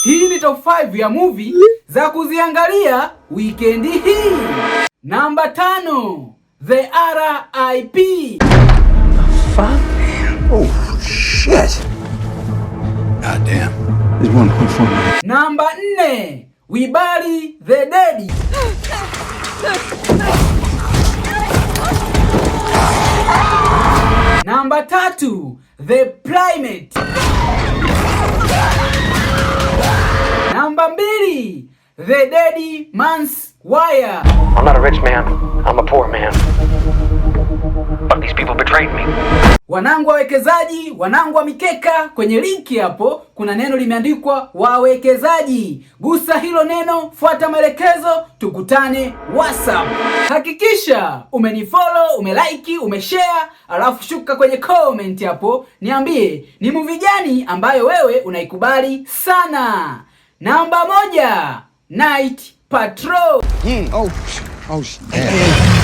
Hii ni top 5 ya movie za kuziangalia wikendi hii. Namba 5, The R.I.P. Oh, shit. God damn. There's 1.4 million. Namba 4, We Bury the Dead. Namba 3, The Primate. Namba 2, The Dead Man's Wire. I'm not a rich man. I'm a poor man. But these people betrayed me. Wanangu wawekezaji, wanangu wa mikeka, kwenye linki hapo kuna neno limeandikwa wawekezaji. Gusa hilo neno, fuata maelekezo, tukutane WhatsApp. Hakikisha umenifollow, umelike, umeshare, alafu shuka kwenye comment hapo niambie ni movie gani ambayo wewe unaikubali sana. Namba 1, Night Patrol. Oh, oh, yeah.